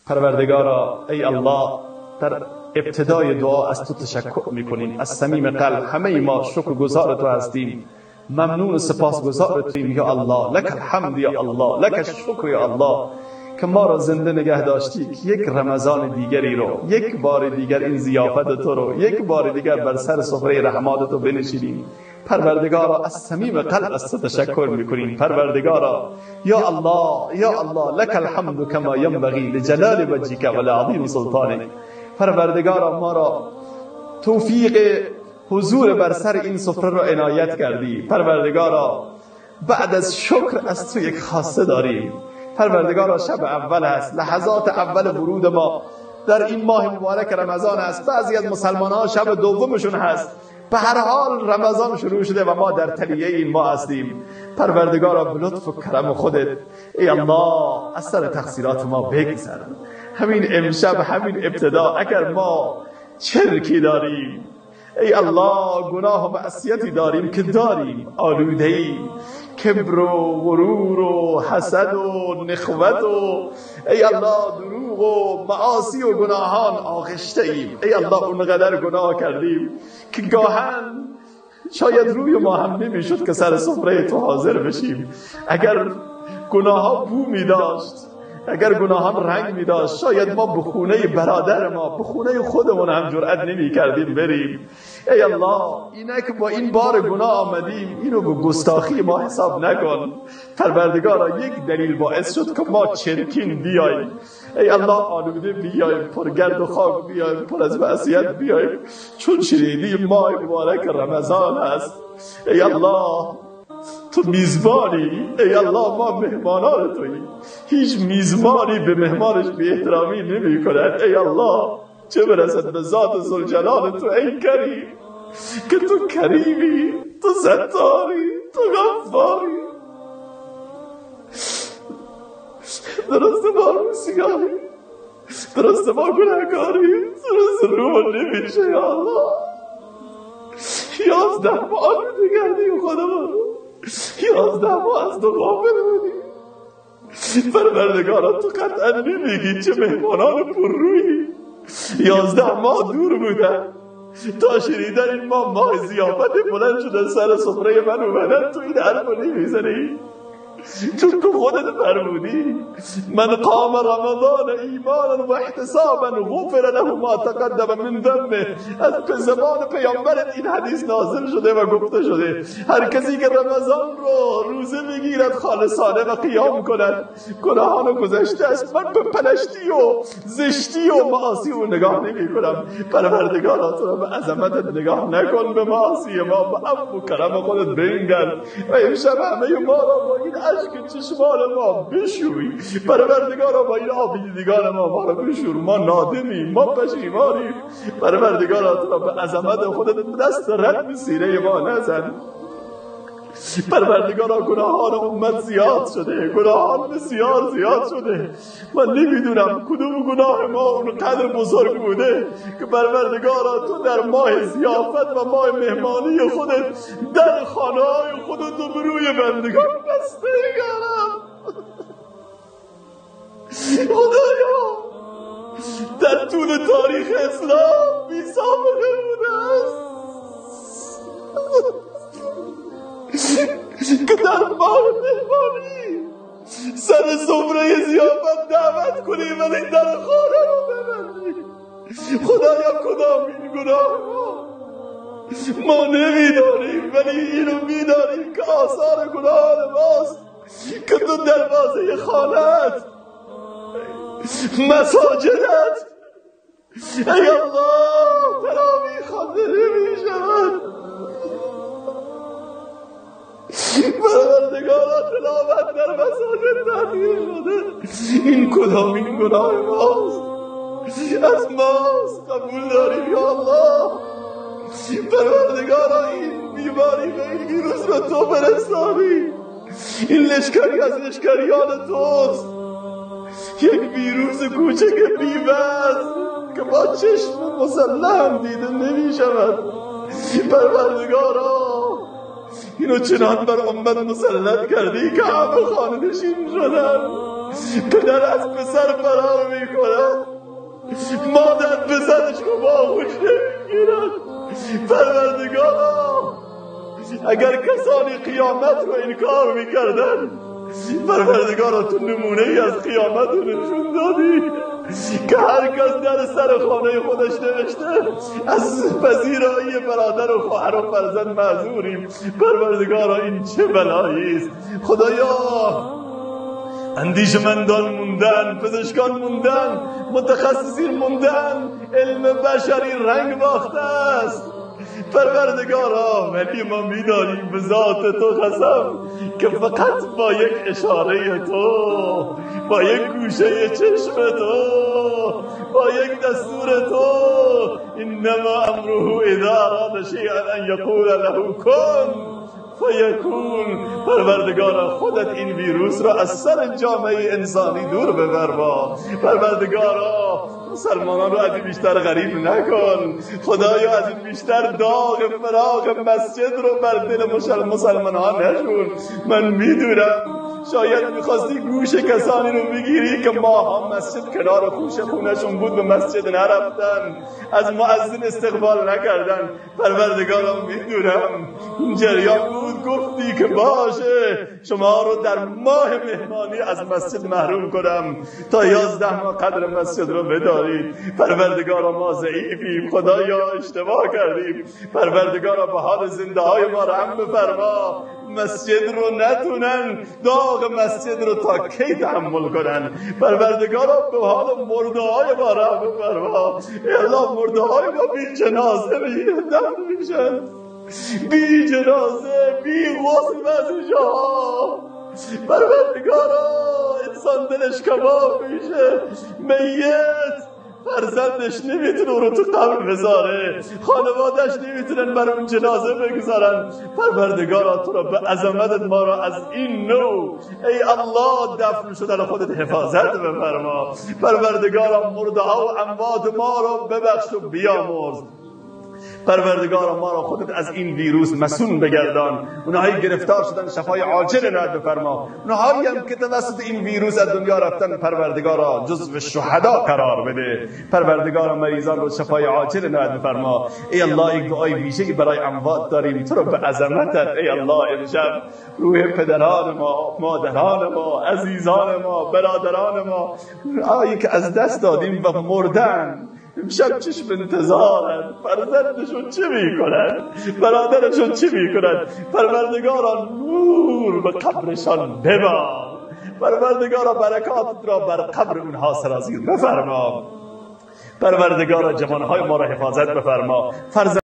پروردگارا، ای الله، در ابتدای دعا از تو تشکر میکنیم. از صمیم قلب همه ما شکرگزار تو هستیم، ممنون و سپاسگزار توییم یا الله. لک الحمد یا الله، لک الشکر یا الله، که ما را زنده نگه داشتی که یک رمضان دیگری رو، یک بار دیگر این ضیافت تو رو، یک بار دیگر بر سر سفره رحمات تو بنشینیم. پروردگارا، از صمیم قلب از تو تشکر میکنیم. پروردگارا، یا الله، یا الله، لک الحمد کما ینبغی لجلال وجهک و لعظیم سلطانک. پروردگارا، ما را توفیق حضور بر سر این سفره را عنایت کردی. پروردگارا، بعد از شکر از تو یک خواسته داریم. پروردگارا، شب اول است، لحظات اول ورود ما در این ماه مبارک رمضان است. بعضی از مسلمان ها شب دومشون هست. به هر حال رمضان شروع شده و ما در تلیه این ماه هستیم. پروردگارا، به لطف و کرم خودت ای الله از سر تقصیرات ما بگذر. همین امشب، همین ابتدا، اگر ما چرکی داریم ای الله، گناه و معصیتی داریم که داریم، آلوده ایم، کبر و غرور و حسد و نخوت و ای الله دروغ و معاصی و گناهان آغشته ایم. ای الله اونقدر گناه کردیم که گاهن شاید روی ما هم نمیشد که سر سفره تو حاضر بشیم. اگر گناه ها بو می داشت، اگر گناهان رنگ می داشت، شاید ما به خونه برادر ما، به خونه خودمون هم جرأت نمی کردیم بریم. ای الله، اینک با این بار گناه آمدیم، اینو به گستاخی ما حساب نکن. پروردگارا، یک دلیل باعث شد که ما چرکین بیاییم. ای الله، آلوده بیاییم، پرگرد و خاک بیاییم، پر از معصیت بیاییم، چون شنیدیم ماه مبارک رمضان است. ای الله، تو میزبانی. ای الله، ما مهمانان توییم. هیچ میزبانی به مهمانش بی احترامی نمی کند. ای الله، چه برسد به ذات ذوالجلال تو ای کریم، که تو کریمی، تو ستاری، تو غفاری. درست ما روسیایی، درست ما گناهکاری، درست رو نمیشه یا الله. 11 ماه آلوده کردیم خودمون، 11 ماه از تو غافل بودیم. پروردگارا، تو قطعا نمیگی چه مهمانان پررویی. 11 ماه دور بودن تا شنیدن این ماه ضیافت بلند شده سر سفره من اومدن، تو این حرف رو نمیزنی، چون تو خودت فرمودی من قام رمضان ایمانا و احتسابا غفر له ما تقدم من ذنبه. از زبان پیامبرت این حدیث نازل شده و گفته شده هر کسی که رمضان رو روزه بگیرد خالصانه و قیام کند، گناهان گذشته است. من به پلشتی و زشتی و معاصی او نگاه نمی کنم. پروردگارا، تو را به عظمتت نگاه نکن، به معاصی ما به عفو و کرم خودت بنگر و امشب همه ما را با این اشک چشمان ما بشوی. پروردگارا، با این آب دیدگان ما را بشور. ما نادمیم، ما پشیمانیم. پروردگارا، تو را به عظمت خودت دست رد به سینه ما نزن. پروردگارا، گناهان امت زیاد شده، گناهان بسیار زیاد شده. من نمیدونم کدوم گناه ما اون قدر بزرگ بوده که پروردگارا تو در ماه ضیافت و ماه مهمانی خودت در خانه های خودت رو به روی بندگان بسته کردم. خدایا، در طول تاریخ اسلام بی سابقه بوده است که در ماه مهمانی سر سفره ضیافت دعوت کنی ولی در خانه رو ببندی. خدایا، کدام این گناه ما نمیدانیم، ولی اینو میدانیم که آثار گناه ماست که تو دروازه خانه‌ات، مساجدت، ای الله، تراویح خوانده نمیشود. پروردگارا، تلاوت در مساجد تعطیل شده. این کدامین گناه ماست؟ از ماست، قبول داریم یا الله. پروردگارا، این بیماری و این ویروس رو تو فرستادی. این لشکری از لشکریان توست، یک ویروس کوچک بی‌وزن که با چشم مسلم دیده نمی شود. پروردگارا، اینو چنان بر امت مسلط کردی که همه خانه نشین شدن. پدر از پسر فرار میکند، زنش رو با آغوش نمیگیرن. پروردگارا اگر کسانی قیامت رو انکار میکردن، پروردگارا تو نمونه ای از قیامت رو نشون دادی که هر کس در سر خانه خودش نوشته از پذیرایی برادر و خواهر و فرزند معذوریم. پروردگارا این چه بلایی است. خدایا اندیشمندان موندن، پزشکان موندن، متخصصین موندن، علم بشری رنگ باخته است. پروردگارا ولی ما میدانیم به ذات تو قسم که فقط با یک اشاره تو، با یک گوشه چشم تو، با یک دستور تو، انما امره اذا اراد شیئا ان یقول له کن فیکون. پروردگارا خودت این ویروس را از سر جامعه انسانی دور ببر. با پروردگارا مسلمانان رو از این بیشتر غریب نکن. خدایا از این بیشتر داغ فراق مسجد رو بر دل مسلمان ها نشون. من میدونم شاید میخواستی گوش کسانی رو بگیری که ماها مسجد کنار خوش خونشون بود، به مسجد نرفتن، از مؤذن استقبال نکردن. پروردگارم میدونم این جریان بود، گفتی که باشه شما رو در ماه مهمانی از مسجد محروم کنم تا 11 ماه قدر مسجد رو بدارید. پروردگارا ما ضعیفیم، خدایا اشتباه کردیم. پروردگارا به حال زنده های ما رحم بفرما. مسجد رو نتونن، داغ مسجد رو تا کی تحمل کنن. پروردگارا به حال مرده های ما رحم بفرما. ای الله مرده های ما بی جنازه دفن میشن، بی جنازه، بی غسل بعضی جاها. پروردگارا انسان دلش کباب میشه، میت فرزندش نمیتونه او رو تو قبر بذاره، خانوادش نمیتونن بر اون جنازه بگذارن. پروردگارا تو را به عظمتت ما را از این نوع ای الله دفن شدن خودت حفاظت بفرما. پروردگارا مرده ها و اموات ما را ببخش و بیامرز. پروردگارا ما را خودت از این ویروس مسون بگردان. اونهایی گرفتار شدن شفای عاجل عنایت بفرما. اونهایی هم که توسط این ویروس از دنیا رفتن پروردگارا جزو شهدا قرار بده. پروردگارا مریضان رو شفای عاجل عنایت بفرما. ای الله یک دعای ویژه‌ای برای اموات داریم، تو رو به عظمتت ای الله امشب روح پدران ما، مادران ما، عزیزان ما، برادران ما، اونهایی که از دست دادیم و مردن، امشب چشم انتظارن، فرزندشون چه میکنن، برادرشون چه میکنن. پروردگارا نور به قبرشان ببار. پروردگارا برکات را بر قبر اونها سرازیر بفرما. پروردگارا جوانهای ما را حفاظت بفرما.